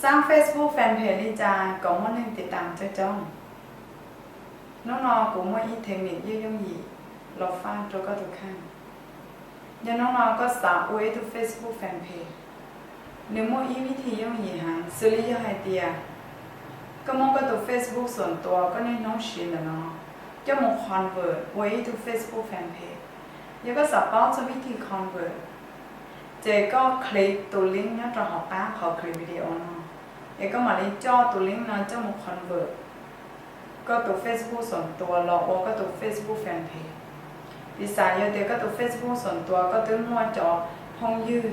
Xaab Facebook fanpage li cas kom muaj neeg tiv tam coob coob? Hnub no kuv muaj ib theem nim yooj yooj yim los faj rua koj tus kheej. Yog hnub no koj xav ua ib tug Facebook fanpage, nws muaj ib vib thi yooj yim heev, xws li yog hais tias koj muab koj tus Facebook xoom tua koj niaj hnub siv ntawm no coj mus convert ua ib tug Facebook fanpage. Yog koj xav paub txog vib thi convert, ces koj click tus link nyob rau hauv qab qhov clip video no, es koj mam li coj tus link no coj mus convert koj tus Facebook xoom tua los ua koj tus Facebook fanpage. Piv xam yog tias koj tus Facebook xoom tua koj twb muaj cov phooj ywg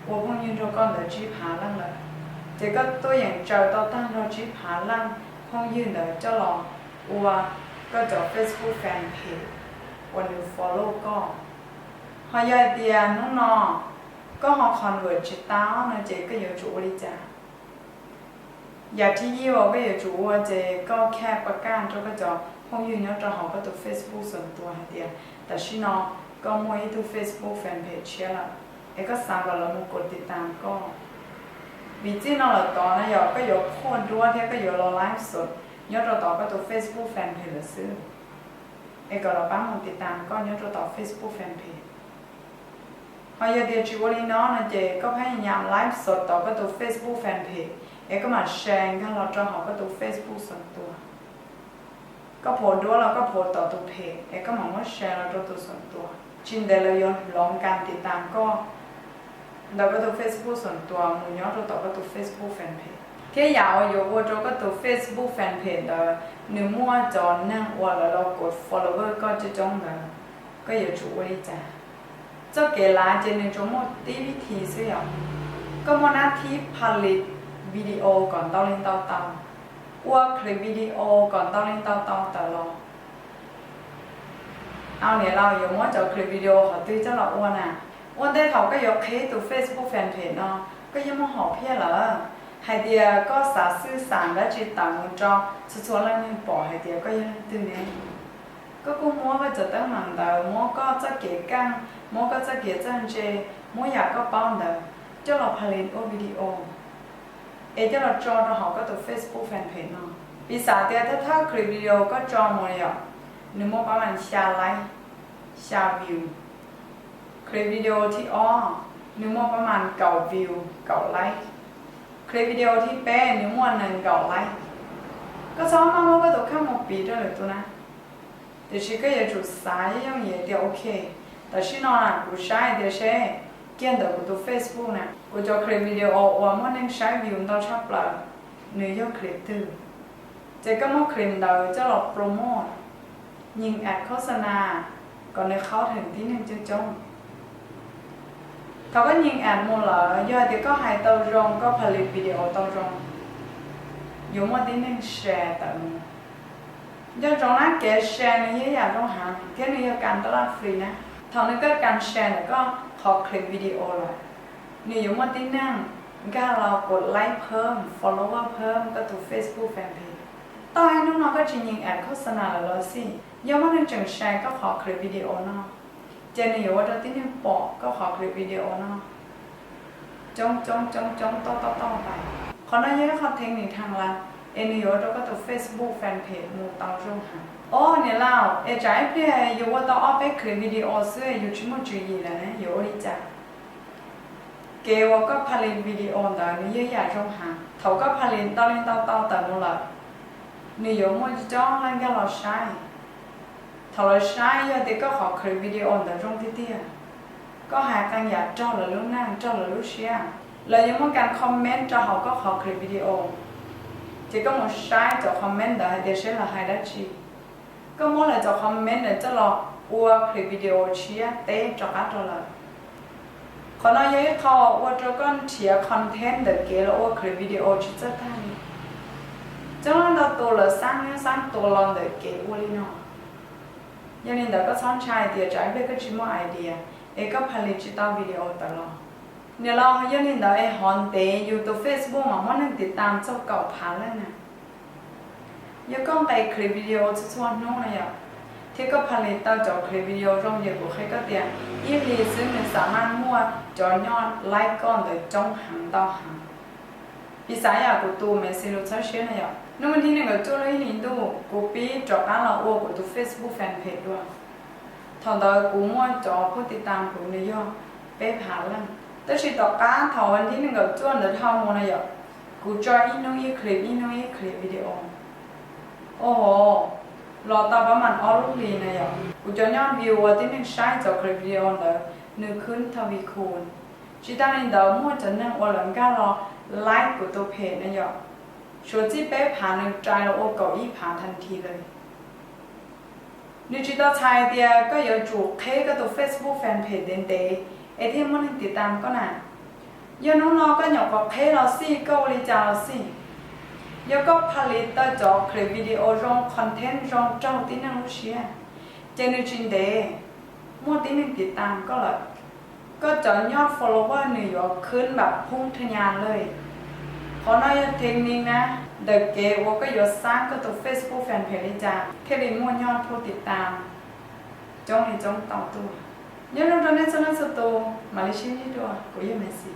ua phooj ywg nrog koj ntawd tsib phav leej lawm, ces koj tuaj yeem tsaws tau tag nrho tsib phav leej phooj ywg ntawd coj los ua koj cov Facebook fanpage uas nws follow koj. Ho yog hais tias hnub no koj ho convert tsis tau no ces koj yuav tsum ua li cas? Yam thib ib uas koj yuav tsum ua ces koj khaj pab kaj rau koj cov phooj ywg nyob rau hauv koj tus Facebook xoom tua hais tias tam sim no koj muaj ib tug Facebook fanpage tshiab lawm, es koj xav kom lawv mus kov tiv tam koj. Vim txij no lawm tod na yog koj yuav qhuaj duab thiab koj yuav los live xwb nyob rau tom koj tus Facebook fanpage lawm xwb, es kom lawv pab mus tiv tam koj nyob rau tom Facebook fanpage. Ho yog tias tsis ua li no no ces koj pheej nyam live xwb tom koj tus Facebook fanpage, es koj mam share nkag los rau hauv koj tus Facebook xoom tua. Koj phuam duab los koj phuam tom tus phem es koj mam muab share los rau tus xoom tua. Tsis ntev lawv yuav hloov kas tiv tam koj ntawm koj tus Facebook xoom tua mus nyob rau tom koj tus Facebook fanpage. Thiab yam uas yuav ua rau koj tus Facebook fanpage ntawd nws muaj cov neeg uas lawv los kov follower koj coob coob ntawd, koj yuav tsum ua li cas? Txoj kev lav ces nws tsuas muaj tib vib thi xwb yom. Koj muaj nab thib phalis video kom ntau li ntau tau, ua clip video kom ntau li ntau tau tawm los. Au niam laus, yuav muab cov clip video qhov twg coj los ua na? Ua ntej thaum koj yuav qhib tus Facebook fanpage no, koj yeej muaj hom phiaj lawm hais tias koj xav xwj xam dab tsi tawm mus rau txhua txhua leej neeg pom hais tias koj yog leej twg ne. Koj kuj muab koj cov teeb meem ntawd, muab koj txoj kev keej, muab koj txoj kev txawj ntse, muab yam koj paub ntawd coj los phalis ua video, es coj los tso rau hauv koj tus Facebook fanpage no. Piv xam tias thawj thawj clip video koj tso mus yom, nws muaj pab mam xya like, xya view. Clip video thib ob, nws muaj pab mam kaum view, kaum like. Clip video thib peb, nws muaj nees nkaum like. Koj txhob maj muab koj tus kheej mus piv rau lwm tus na. Tiam sis koj yuav tsum xav yooj yooj yim tias ok, tam sim no na kuv saib tias seb kiag ntawm kuv tus Facebook na, kuv cov clip video uas muaj neeg saib view ntau tshaj plaws, nws yog clip twg. Ces koj muab clip ntawd coj los promote, nyeem ad khos nas kom nws qhaub theem tib neeg coob coob. Thaum koj nyeem ad mus lawm, yog hais tias koj hais tau zoo, koj phalis video tau zoo, yuav muaj tib neeg share tawm mus. Nco ntsoov na, kev share nws yog ib yam zoo heev thiab nws yog kas taj laj free na. Thaum nws koj kas share ntawm koj qhov clip video lawm, nws yuav muaj tib neeg nkag los kov like phab, follow phab koj tus Facebook fanpage. Tau hnub no koj tsis nyeem ad khos nas lawm los xij, yog muaj neeg tseem share koj qhov clip video no, ces nws yuav ua rau tib neeg pom koj qhov clip video no coob coob coob coob toj toj toj tas. Qhov no yog ib qho theej nim theej lawm, es nws yuav ua rau koj tus Facebook fanpage mus tau zoo heev. Os niam laus, es tsam ib pliag yus ua tau ob peb clip video xwb yus tsis muaj tswv yim lawm ne, yuav ua li cas? Kev uas koj phalis video ntawd nws yog ib yam zoo heev. Thaum koj phalis ntau li ntau tau tawm mus lawm, nws yuav muaj coob leej nkag los saib. Thaum lawv saib, yog tias koj qhov clip video ntawd zoo tiag tiag, koj hais qee yam raug lawv lub neej, raug lawv lub siab, lawv yuav muaj kas comment rau hauv koj qhov clip video. Ces koj mus saib cov comment ntawd hais tias seb lawv hais dab tsi. Koj muab lawv cov comment ntawd coj los ua clip video tshiab teb rov qab rau lawv. Qhov no yog ib qho ua rau koj nrhiav content ntawm kev los ua clip video tsis txawj tag li. Coob leej ntau tus lawv xab nyob xab tua los ntawm kev ua li no. Yog li ntawd koj txhob ntshai tias tsam ib pliag koj tsis muaj idea es koj phalis tsis tau video tawm los. Niam laus, yog li ntawd es hov ntev yus tus Facebook mas muaj neeg tiv tam txog kaum phav leej na. Yog koj nqes clip video txhua txhua hnub na yom, thiab koj phalis tau cov clip video zoo ces kuv qhia koj tias ib hlis xwb nws xam maj muaj cov nyoj like koj ntawd coob heev ntau heev. Piv xam yam kuv tus Messi lus txhawb siab na yom, hnub vas thib nees nkaum cuaj lub ib hlis ntuj kuv pib rov qab los ua kuv tus Facebook fanpage dua. Thaum ntawd kuv muaj cov phub tiv tam kuv nws yog peb phav leej, tab sis tom qab thaum vas thib nees nkaum cuaj ntawd dhau mus na yom, kuv tso ib hnub ib clip ib hnub ib clip video. Oho, los tau pab mam ob lub hlis na yom, kuv cov nyob view uas tib neeg saib cov clip video ntawd nws khwb tau view. Tsis tas li ntawd muaj cov neeg uas lawv nkag los like kuv tus page na yom, suav txij peb phav nws rais los ua kaum ib phav tag nrho lawm. Nws tsis tau txhais tias koj yuav tsum qheb koj tus Facebook fanpage ntev ntev es thiaj muaj neeg tiv tam koj na. Yog hnub no koj nyuam qhuav qheb los xij, koj ua li cas los xij, yog koj publish tau cov clip video zoo, content zoo raug tib neeg lub siab, ces nws tsis ntev muaj tib neeg tiv tam koj lawm. Koj cov nyoj follower nws yuav khwb npam phoob thaj nyas lawm. Qhov no yog theb mi na, ntawm kev uas koj yuav xab koj tus Facebook fanpage li cas thiaj li muaj nyoj phub tiv tam coob li coob tau tuaj. Nyob zoo rau nej txhua leej txhua tus, mam li sib ntsib dua, kuv yog Messi.